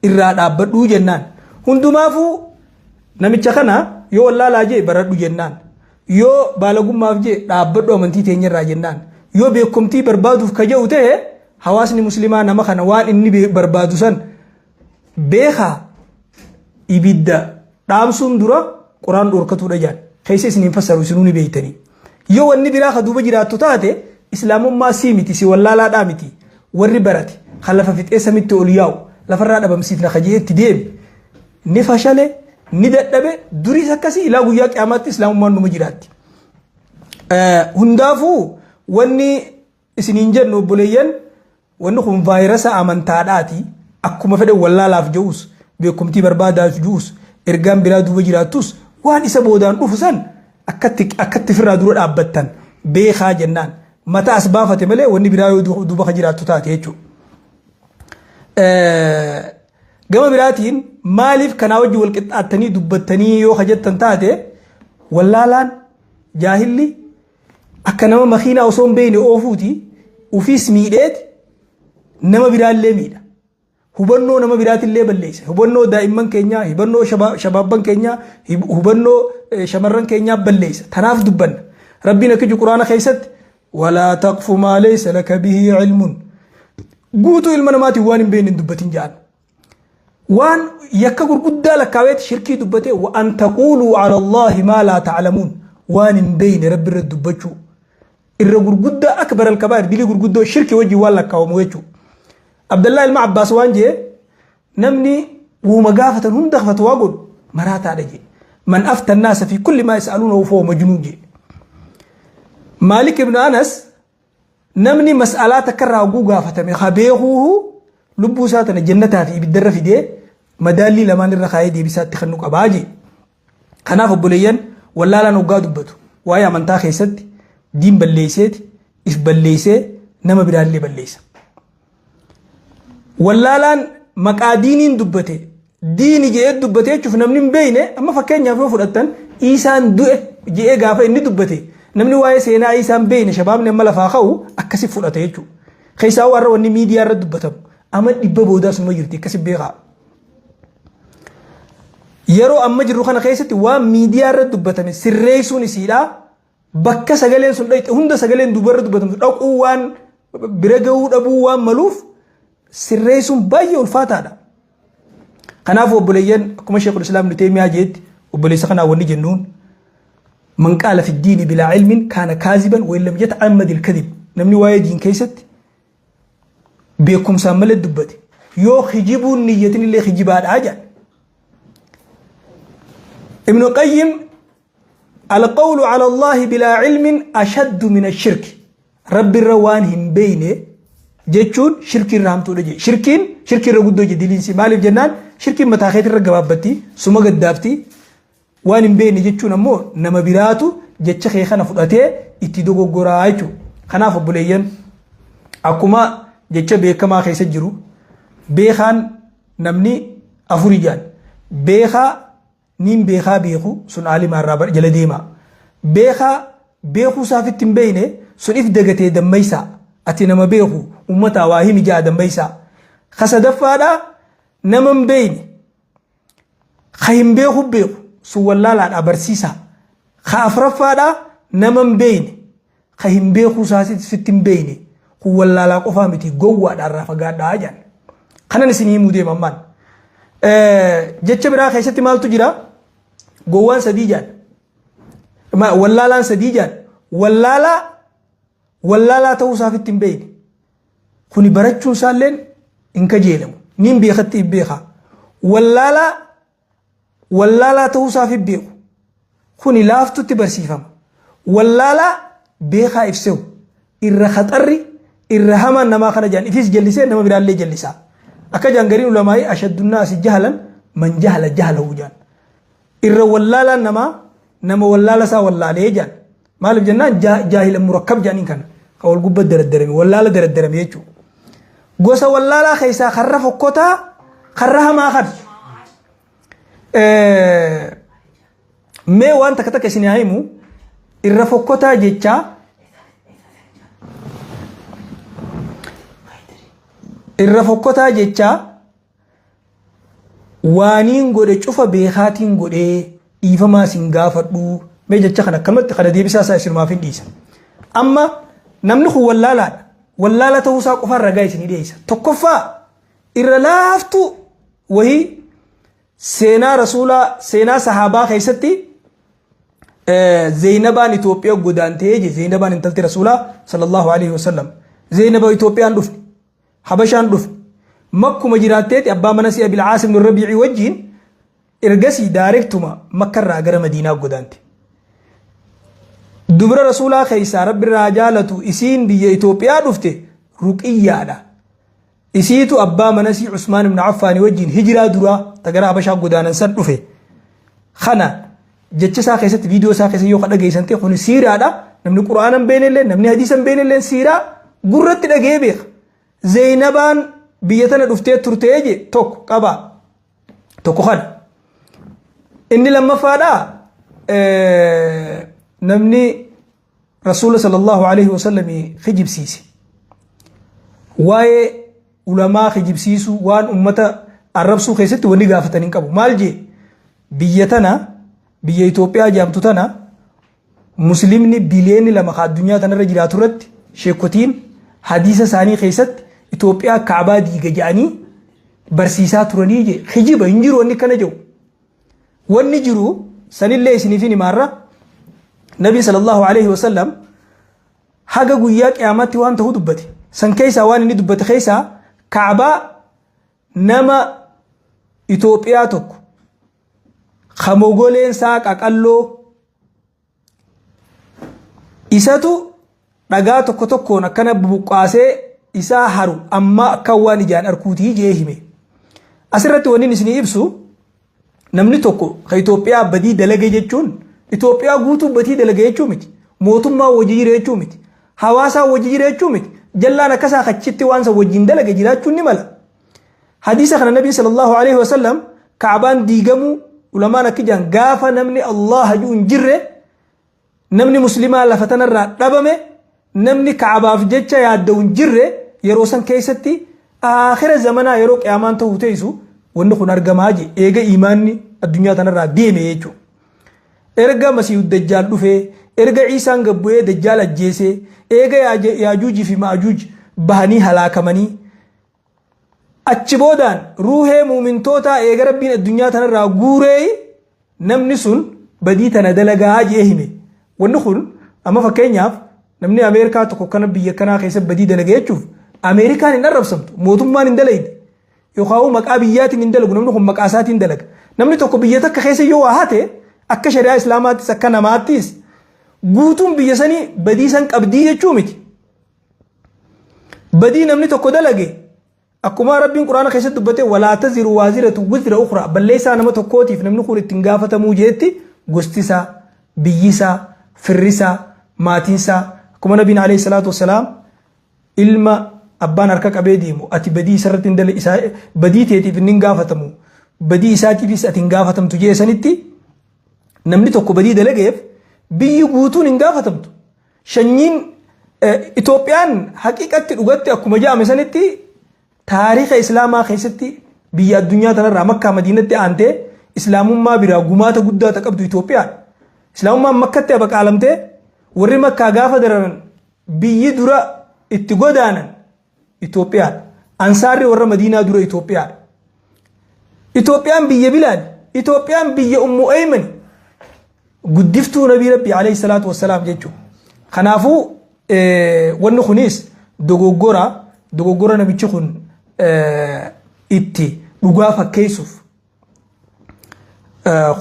A: irraa dhaabbadhuu jennaan. Hundumaafuu namicha kana yoo wallaalaa jee baradhu jennaan. Yoo baalagummaaf jee dhaabbadhu amantii teenyarraa jennaan. Yoo beekumtii barbaaduuf ka jedhu ta'e, hawaasni muslimaa nama kana waan inni barbaadu san beekaa, ibidda dhaamsuun dura quraan dhorkatuudha jaan. Keessa isin hin fassaru, isinuu ni beeytanii. Yoo wanni biraa ka duuba jiraattu taate, islaamummaa sii miti, si wallaalaadhaa miti. Warri barate kan lafa fixee samitti ol yaa'u lafarraa dhabamsiifna ka je'etti deeme ni fashale, ni dadhabe. Duriis akkasii, ilaa guyyaa qiyaamaatti islaamummaan numa jiraatti. Hundaafuu wanni isiniin jennu, obboleeyyan, wanni kun vaayirasa amantaadhaati. Akkuma fedhe wallaalaaf je'us, beekumtii barbaadaaf je'us, ergaan biraa duuba jiraattus, waan isa boodaan dhufu san akkatti ofirraa dura dhaabbattan beekaa jennaan. Mata as baafate malee wanni biraa yoo duuba ka jiraattu taate jechuudha. Gama biraatiin maaliif kanaa wajji wal qixxaattanii dubbattanii yoo ka jettan taate, wallaalaan jaahilli akka nama makiinaa osoo hin beekne oofuuti, ufiis miidheeti nama biraallee miidha. Hubannoo nama biraatillee balleessa. Hubannoo daa'imman keenyaa, hubannoo shabaabban keenyaa, hubannoo shamarran keenyaa balleessa. Tanaaf dubbanna. Rabbiin akka jiru quraana keessatti walaa taqfu maa laysa laka bihi ilmun. Guutuu ilma namaatiin waan hin beekne hin dubbatin jedhan. Waan yakka gurguddaa lakkaaweeti shirkii dubbatee wa an taquuluu ala Allaahi maa laa ta'lamuun, waan hin beekne rabbi irra dubbachuu. Irra gurguddaa akbar al-kabaa'ir, dilii gurguddoo shirkii wajjin waan lakkaawamu jechuudha. Abdallaa ilma Abbaas waan jee, namni uuma gaafatan hunda fatwaa godhu Maraataadha jedhe. Man afta annaasa fi kulli maa yas'aluunahu fahuwa majnuun jedhe. Maalik ibn Anas namni mas'alaa takka irraa hogguu gaafatame ka beekuuhu lubbuu isaa tana jannataa fi ibiddarra fidee madaallii lamaan irra kaayee deebisaa itti kennu qabaa jedhe. Kanaaf obboleeyyan wallaalaan hoggaa dubbatu waa'ee amantaa keessatti diin balleesseeti if balleessee nama biraallee balleessa. Wallaalaan maqaa diiniin dubbate diini je'ee dubbate jechuuf namni hin beekne amma fakkeenyaaf yoo fudhattan Iisaan du'e je'ee gaafa inni dubbate namni waa'ee seenaa Iisaan beekne shabaabni amma lafaa ka'u akkasi fudhata jechuudha. Keessaa warra wanni miidiyaa irra dubbatamu amma dhibba boodaa suma jirti akkasi beekaa. Yeroo amma jirru kana keessatti waan miidiyaa irra dubbatame sirreessuun isiidhaa bakka sagaleen sun dhayxe hunda sagaleen duubarra dubbatamtu dhaquu waan bira gahuu dhabuu waan maluuf sirreessuun baay'ee ulfaataadha. Kanaaf obboleeyyan akkuma Sheekul Islaam Ibn Taymiyaa jeetti obboleessa kanaa wanni jennuun man qaala fi diini bilaa ilmin kaana kaaziban wa in lam yata'ammad al-kadhib namni waa'ee diin keessatti beekumsaan malee dubbate yoo kijibuun niyyatin illee kijibaadhaa jedha. Ibn Qayyim Alqawlu ala Allaahi bilaa ilmin ashaddu mina shirki. Rabbi irra waan hin beeyne jechuun shirkii irra hamtuudha jedhe. Shirkiin shirkii irra guddoo jedhe diliinsi. Maaliif jennaan shirkiin mataa keetii irra gabaabbatti suma gaddaafti. Waan hin beeyne jechuun ammoo nama biraatu jecha kee kana fudhatee itti dogoggoraa jechuudha. Kanaaf obboleeyyan akkuma jecha beekamaa keessa jiru beekaan namni afurii jaan beekaa Niin beekaa beeku sun aalimaa irraa jala deemaa. Beekaa beekuu isaafitti hin beeyne sun if dagatee dammaysaa. Ati nama beeku ummataa waa himi ja'a dammaysaa. Ka sadaffaadhaa nama hin beeyne ka hin beeku beeku sun wallaalaadhaa barsiisaa. Ka afraffaadhaa nama hin beeyne ka hin beekuu isaasitti hin beeyne kun wallaalaa qofaa miti gowwaadha irraa fagaadhaa jedhan. Kanan isin himuu deema ammaan. Jecha biraa keessatti maaltu jira? Gowwaan sadii jedhan. Wallaalaan sadii jedhan. Wallaalaa wallaalaa ta'uu isaafitti hin beeyne. Kuni barachuun isaalleen hin kajeelamu. Niin beekatti hin beekaa. Wallaalaa Wallaalaa ta'uu isaaf hin beeku. Kuni laaftutti barsiifama. Wallaalaa beekaa if sehu. Irra khaxarri, irra hamaan namaa kana jedhan ifis jallisee nama biraallee jallisaa. Akka jedhan gariin ulamaa'ii ashaddunnaasi jahlan man jahala jahlahu jedhan. Irra wallaalaan namaa nama wallaala isaa wallaalee jedhan. Maaliif jennaan jaahila murakkab jedhaniin kana. Ka wal gubba daraddarame wallaala daraddarame jechuudha. Gosa wallaalaa keessaa karra fokkotaa karra hamaa kana. Mee waan takka takka isin haa himu irra fokkotaa jechaa irra fokkotaa jechaa waaniin godhe cufa beekaatiin godhee dhiifamaa sin gaafadhu mee jecha kana akkanumatti kana deebisaa isaa isinumaaf hin dhiisa. Amma namni kun wallaalaadha. Wallaala ta'uu isaa qofaan ragaa isinii dhiyeessa. Tokkoffaa irra laaftuu wahii seenaa rasuulaa seenaa sahaabaa keessatti Zeynabaan Itoophiyaa godaantee je Zeynabaan intalti rasuulaa sallallahu alaihi wasallam Zeynaba Itoophiyaan dhufte Habashaan dhufte makkuma jiraatteeti abbaa mana si'a Bilcaas ibn Rabiici wajjiin ergasii daarektuma makkarraa gara Madiinaa godaante. Dubra rasuulaa keessaa rabbi irraa jaalatu isiin biyya Itoophiyaa dhufte Ruqiyyaadha. Isiitu abbaa manasii Usmaan ibn Affaani wajjin hijiraa duraa ta gara Habashaa godaanan san dhufe. Kana jecha isaa keessatti viidiyoo isaa keessatti yoo ka dhageessan ta'e kuni siiraadha. Namni Qur'aana hin beekne illee namni hadiisa hin beekne illee siiraa gurratti dhagee beeka. Zeynabaan biyya tana dhuftee turtee je tokko qabaa. Tokko kana. Inni lammaffaadha namni Rasuula sallallahu alaihi wasallam kijibsiise. Waa'ee ulamaa kijibsiisuu waan ummata arrabsuu keessatti wanni gaafatan hin qabu. Maal jee biyya tana biyya Itoophiyaa jedhamtu tana muslimni biliyoonni 2 ka addunyaa tanarra jiraatu irratti sheekotiin hadiisa isaanii keessatti Itoophiyaa kaabaa diiga jedhanii barsiisaa turanii jee kijiba hin jiru wanni kana jedhu. Wanni jiru sanillee isiniifin himaarra Nabi sallallahu alaihi wasallam haga guyyaa qiyaamaatti waan ta'uu dubbate. San keessaa waan inni dubbate keessaa Kaabaa nama Itoophiyaa tokko Ka mogoleen isaa qaqalloo isatu dhagaa tokko tokkoon akkana bubuqqaasee isaa haru amma akka waan ijaan arkuutii jee hime. Asirratti wanni isinii ibsu namni tokko ka Itoophiyaa badii dalage jechuun Itoophiyaa guutuu badii dalage jechuu miti. Mootummaa wajji jira jechuu miti. Hawaasaa wajji jira jechuu miti. Jallaan akkasaa kachitti waan san wajjin dalage jiraachuun ni mala. Hadiisa kana Nabiin sallallahu alaihi wasallam Ka'baan diigamuu ulamaan akki jedhan gaafa namni Allah ji'u hin jirre namni muslimaa lafa tanarraa dhabame namni Ka'baaf jecha yaadda'u hin jirre yeroo san keessatti aakhira zamanaa yeroo qiyaamaan ta'uu teessu wanni kun argamaa je eega iimaanni addunyaa tanarraa deeme jechuudha. Erga Masiihu Dajjaal dhufee, erga Iisaan gad bu'ee Dajjaal ajjeesee, eega Yaajuujii fi Ma'ajuuj bahanii halaakamanii, Achi boodaan ruuhee mu'mintootaa eega Rabbiin addunyaa tanarraa guuree namni sun badii tana dalagaa je'ee hime. Wanni kun amma fakkeenyaaf namni Ameerikaa tokko kana biyya kanaa keessa badii dalage jechuuf Ameerikaan hin arrabsamtu, mootummaan hin dalayne yookaan maqaa biyyaatiin hin dalagu namni kun maqaa isaatiin dalaga. Namni tokko biyya takka keessa yoo waa hate akka shari'aa Islaamaattis akka namaattis guutuun biyya sanii badii san qabdii jechuu miti. Badii namni tokko dalage akkuma Rabbiin Quraana keessatti dubbate walaa taziru waaziratu wizra ukhra balleessaa nama tokkootiif namni kun ittiin gaafatamuu jeetti gosti isaa biyyi isaa firri isaa maatiin isaa akkuma Nabiin alayhi salaatu wassalaam ilma abbaan harka qabee deemu ati badii isarratti hin dala isaa badii teetiif inni hin gaafatamu badii isaatiifis ati hin gaafatamtu jee sanitti namni tokko badii dalageef biyyi guutuun hin gaafatamtu. Shanyiin Itoophiyaan haqiiqatti dhugatti akkuma jedhame sanitti taariika Islaamaa keessatti biyya addunyaa tanarraa Makkaa Madiinatti aantee Islaamummaa biraa gumaata guddaa ta qabdu Itoophiyaan. Islaamummaan Makkatti abaqaalamtee warri Makkaa gaafa dararan biyyi dura itti godaanan Itoophiyaadha. Ansaarri warra Madiinaa dura Itoophiyaadha. Itoophiyaan biyya Bilaali. Itoophiyaan biyya Ummu Aymani. Guddiftuu Nabii Rabbii alayhi salaatu wassalaam jechuudha. Kanaafuu wanni kunis dogoggora dogoggora namichi kun itti dhugaa fakkeessuuf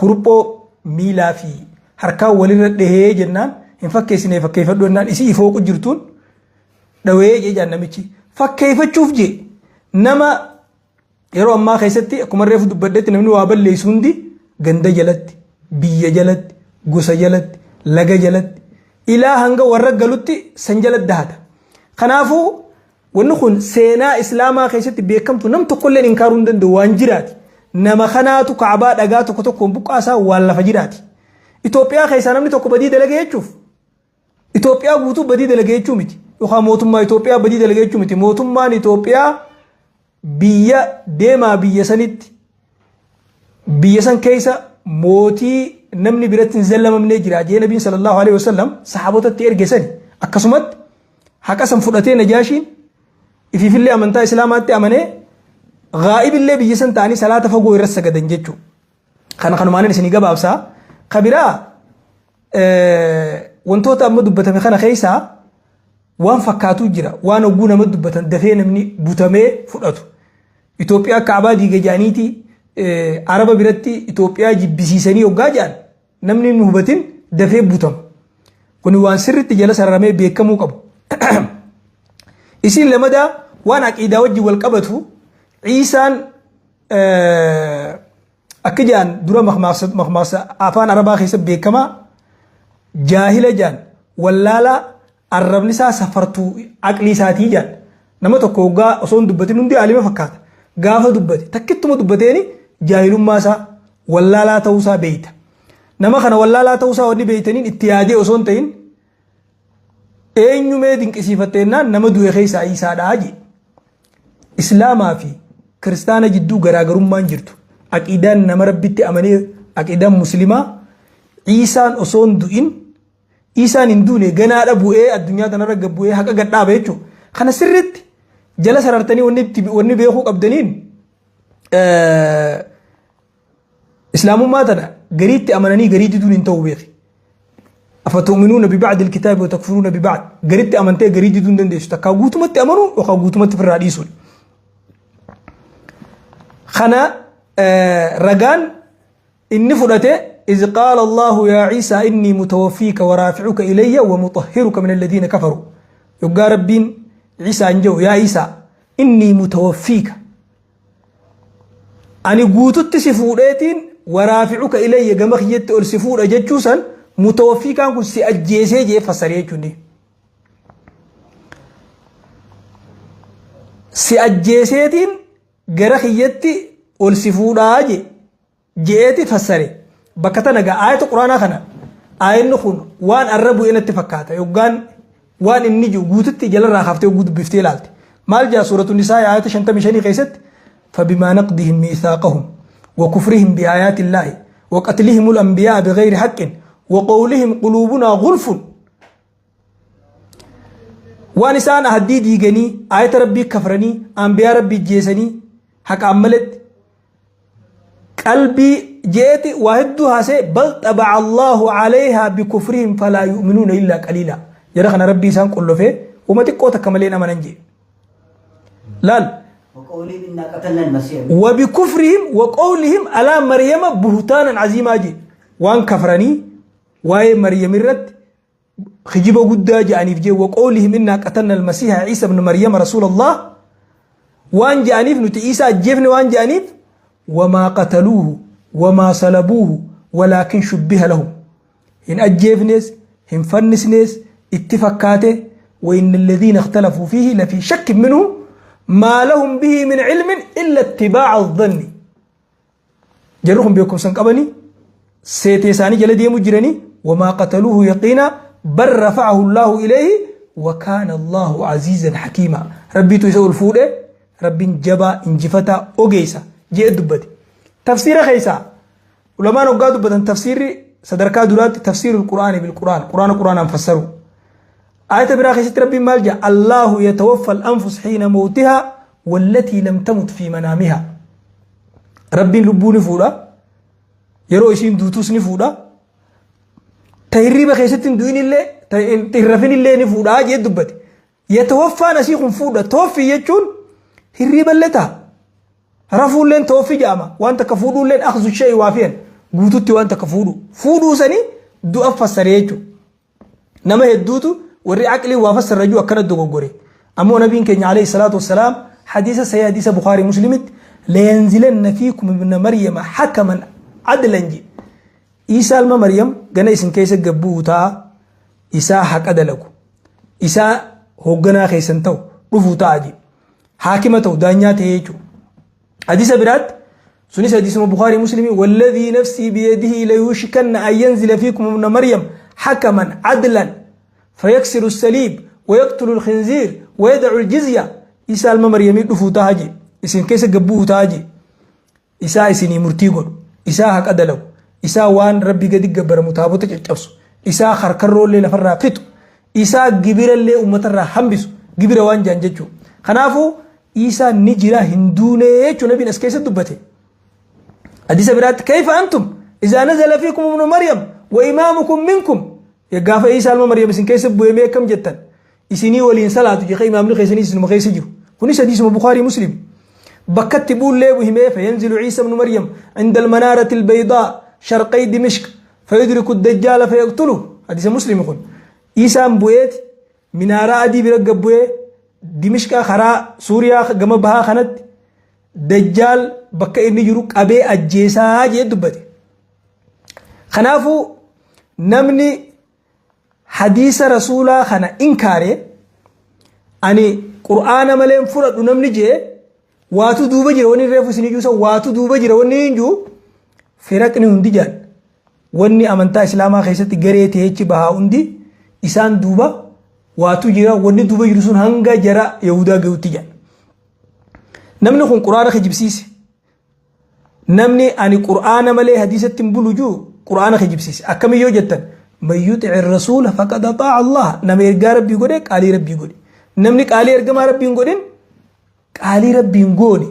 A: Kuruphoo miilaa fi harkaan walirra dhahee jennaan hin fakkeessinee fakkeeffadhu jennaan isii ifooqu jirtuun dhawee jee jaan namichi. Fakkeeffachuuf jee nama yeroo ammaa keessatti akkuma reefu dubbadhetti namni waa balleessu hundi ganda jalatti, biyya jalatti, gosa jalatti, laga jalatti ilaa hanga warra galutti san jalatti dahata. Kanaafuu Wanni kun seenaa Islaamaa keessatti beekamtu nam tokkolleen inkaaruu hin danda'u waan jiraati. Nama kanaatu Ka'abaa dhagaa tokko tokkoon buqqaasaa waan lafa jiraati. Itoophiyaa keessaa namni tokko badii dalage jechuuf Itoophiyaa guutuu badii dalage jechuu miti. Yookaan mootummaa Itoophiyaa badii dalage jechuu miti. Mootummaan Itoophiyaa biyya deemaa biyya sanitti biyya san keessa mootii namni biratti hin zallamamnee jira jee nabiin sallallahu alaihi wasallam sahaabotatti erge sani akkasumatti haqa san fudhatee najaashiin ifiifillee amantaa islaamaatti amanee gaa'ibillee biyya san ta'anii salaata fagoo irra sagadan jechuudha. Kana kanumaanin isinii gabaabsaa. Ka biraa wantoota amma dubbatame kana keessaa waan fakkaatu jira. Waan hogguu nama dubbatan dafee namni butamee fudhatu. Itoophiyaa kaabaa diiga jedhaniiti Araba biratti Itoophiyaa jibbisiisanii hoggaa jedhan namni hin hubatin dafee butama. Kuni waan sirriitti jala sararamee beekamuu qabu. Isiin lamadaa waan aqiidaa wajjin wal qabatu Ciisaan Akka jaan dura makmaaksa afaan Arabaa keessa beekamaa jaahila jaan wallaalaa arrabni isaa safartuu aqlii isaatii jaan nama tokko hoggaa osoo hin dubbatin hundi aalima fakkaata gaafa dubbate takkittuma dubbateeni jaahilummaa isaa wallaalaa ta'uu isaa beeyta nama kana wallaalaa ta'uu isaa wanni beeytaniin itti yaadee osoo hin ta'in eenyu mee dinqisiifatte jennaan nama du'e keessaa Iisaadhaa jee. Islaamaa fi kiristaana jidduu garaagarummaan jirtu aqiidaan nama rabbitti amanee aqiidaan muslimaa Iisaan osoo hin du'in Iisaan hin duune ganaadha bu'ee addunyaa tanarra gad bu'ee haqa gad dhaaba jechuudha. Kana sirriitti jala sarartanii wanni beekuu qabdaniin Islaamummaa tana gariitti amananii garii diduun hin ta'u beeki. Afatu'minuuna biba'dil kitaabi wa takfuruuna biba'd. Garitti amantee garii diduu hin dandeessu. Takkaa guutumatti amanuu yookaan guutumatti ofirraa dhiisuudha. Kana ragaan Inni fudhate إذ قال الله يا عيسى إني متوفيك ورافعك إلي ومطهرك من الذين كفروا. يقال ربين عيسى أنجو يا عيسى إني متوفيك أني قوتت سفوريتين ورافعك إلي كما خيت أرسفور أجتشوسا متوفيك أنكو سأجيسي جي فسريتشوني سأجيسيتين gara kiyyatti ol si fuudhaa je je'eeti fassare. Bakka tana gaa aayata quraanaa kana aayanni kun waan arra bu'ee natti fakkaata. Yoggaan waan inni jiru guututti jalarraa kaaftee yogguu dubbiftee ilaalte. Maal jaa suuratu nisaa aayata 55 keessatti? فبما نقضهم ميثاقهم وكفرهم بآيات الله وقتلهم الأنبياء بغير حق وقولهم قلوبنا غلف. waan isaan ahaddii diiganii, aayata rabbii kafranii, anbiyaa rabbii jeesanii haqa ammalatti qalbii jeeti waa hedduu haasee بل طبع الله عليها بكفرهم فلا يؤمنون إلا قليلا. Jara kana rabbii isaan qollofee uma xiqqoo takka malee amanan jee laal.
B: وقولهم إنا قتلنا المسيح.
A: وبكفرهم وقولهم على مريم بهتانا عظيما جي. waan kafranii waa'ee مريم irratti kijiba guddaa je'aniif jee. وقولهم إنا قتلنا المسيح عيسى ابن مريم رسول الله. waan je'aniif nuti Iisaa ajjeefne waan je'aniif. وما قتلوه وما صلبوه ولكن شبه لهم. Hin ajjeefnes, hin fannisnes, itti fakkaate. وإن الذين اختلفوا فيه لفي شك منه ما لهم به من علم إلا اتباع الظن. Jarruhum beekumsan qabanii seetee isaanii jala deemu jiranii. وما قتلوه يقينا بل رفعه الله إليه وكان الله عزيزا حكيما. Rabbiitu isa ol fuudhe, rabbiin jabaa injifataa ogeessa jee dubbate. Tafsiira keessaa ulamaan hoggaa dubbatan, tafsiirri sadarkaa duraatti تفسير القرآن بالقرآن, quraana quraanaan fassaru. Aayata biraa keessatti rabbiin maal jedha? الله يتوفى الأنفس حين موتها والتي لم تمت في منامها. Rabbiin lubbuu ni fuudha, yeroo isiin duutus ni fuudha, ta hirriba keessatti hin du'in illee, ta hin rafin illee ni fuudha jee dubbate. يتوفى n asii kun fuudha. توفي jechuun hirriba illee ta'a, rafuulleen توفي jedhama. Waan takka fuudhuulleen أخذ الشيء وافيا, guututti waan takka fuudhu. Fuudhuu sanii du'a fassaree jechuudha. Nama hedduutu warri aqlii waa fassarra jiru akkana dogoggore. Ammoo nabiin keenya عليه الصلاة والسلام hadiisa sahih, hadiisa Bukaarii Muslimitti, لينزلن فيكم ابن مريم حكما عدلا ji. Iisaa ilma Maryam gana isin keessa gabbuu ta'a, isaa haqa dalagu, isaa hoogganaa keessan ta'u dhufuu ta'a ji. Haakima ta'u, daanyaa ta'ee jechuudha. Hadiisa biraatti sunis hadiisuma Bukaarii Muslimii, والذي نفسي بيده ليوشكن أن ينزل فيكم ابن مريم حكما عدلا فيكسر الصليب ويقتل الخنزير ويدع الجزية. Isaa ilma Maryamii dhufuu ta'a je, isin keessa gabbuu ta'a je, isaa isinii murtii godhu, isaa haqa dalagu, isaa waan rabbi gadi gabbaramu taabota caccabsu, isaa harkarroollee lafarraa fixu, isaa gibirallee uummatarraa hambisu, gibira waan jaan jechuu. Kanaafuu Isaan ni jira, hin duune jechuu nabiin as keessa dubbate. Hadiisa biraatti, كيف أنتم إذا نزل فيكم ابن مريم وإمامكم منكم. Gaafa Isaa ilma Maryam isin keessa bu'ee mee akkam jettan, isinii waliin salaatu jecha, imaamni keessanii isinuma keessa jiru. Kunis hadiisuma Bukaarii Muslim. Bakkatti buullee himee, فينزل عيسى ابن مريم عند المنارة البيضاء شرقي دمشق فيدرك الدجال فيقتله. Hadiisa Muslim kun. Isaan bu'eet minaaraa adii bira gabbu'ee Dimishqaa karaa Suuriyaa gama bahaa kanatti Dajjaal bakka inni jiru qabee ajjeesaa jee dubbate. Kanaafuu namni hadiisa rasuulaa kana inkaare, ani qur'aana malee hin fudhadhu namni jee, waatu duuba jira. Wanni reefu isin iyyuu waatu duuba jira. Wanni hin jiru firaqni hundi jaan, wanni amantaa islaamaa keessatti garee ta'echi bahaa hundi isaan duuba waatu jira. Wanni duuba jiru sun hanga jara Yahudaa gahutti jaan. Namni kun qur'aana kijibsiise. Namni ani qur'aana malee hadiisatti hin bulu jiru qur'aana kijibsiise. Akkamiyyoo jettan, من يطع الرسول فقد أطاع الله. Nama ergaa rabbii godhe qaalii rabbii godhe. Namni qaalii ergamaa rabbii hin godhin qaalii rabbii hin goone.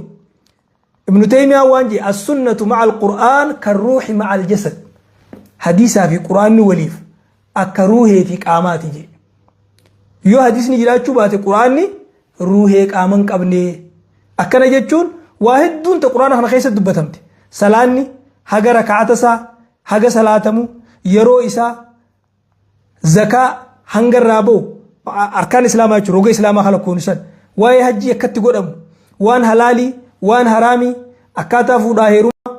A: Ibnu Taymiyaa waan jee, السنة مع القرآن كالروح مع الجسد. Hadiisaa fi qur'aanni waliif akka ruuhee fi qaamaati jee. Yoo hadiisni jiraachuu baate qur'aanni ruuhee qaama hin qabne. Akkana jechuun waa hedduun ta qur'aana kana keessa dubbatamte, salaanni haga rakaata isaa, haga salaatamu, yeroo isaa, zakaa hanga irraa ba'u, arkaan islaamaa jechuudha, roga islaamaa halakkoon san, waa'ee hajjii akkatti godhamu, waan halaalii, waan haraamii, akkaataa fuudhaa heerumaa,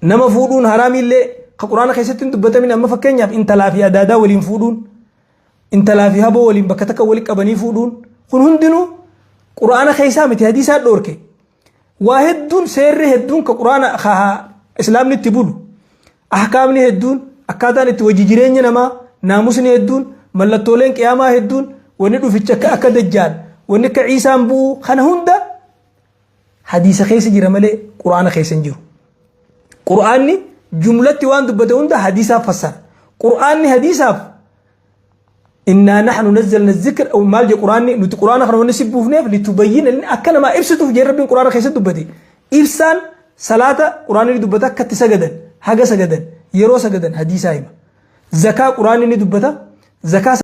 A: nama fuudhuun haraamiillee ka quraana keessatti hin dubbatamin. Amma fakkeenyaaf intalaa fi adaadaa waliin fuudhuun, intalaa fi haboo waliin bakka takka walitti qabanii fuudhuun, kun hundinuu quraana keessaa miti, hadiisaa dhoorke. Waa hedduun, seerri hedduun ka quraana ka islaamni itti bulu, ahkaamni hedduun, akkaataan itti wajji jireenya namaa, naamusni hedduun, mallattooleen qiyaamaa hedduun, wanni dhuficha akka dajjaal, wanni akka ciisaan bu'uu, kana hunda hadiisa keessa jira malee quraana keessa hin jiru. Qur'aanni jumlatti waan dubbate hunda hadiisaaf fassara. Qur'aanni hadiisaaf innaa nahnu nazzalna zikra maal jedhe qur'aanni? Nuti qur'aana kana wanni si buufneef litubayyina akka namaa ibsituuf jee Rabbiin qur'aana keessatti dubbate. Ibsaan salaata qur'aanni ni dubbata, akka itti sagadan, haga sagadan, yeroo sagadan hadiisaa hima. Zakaa qur'aanni ni dubbata, zakaa.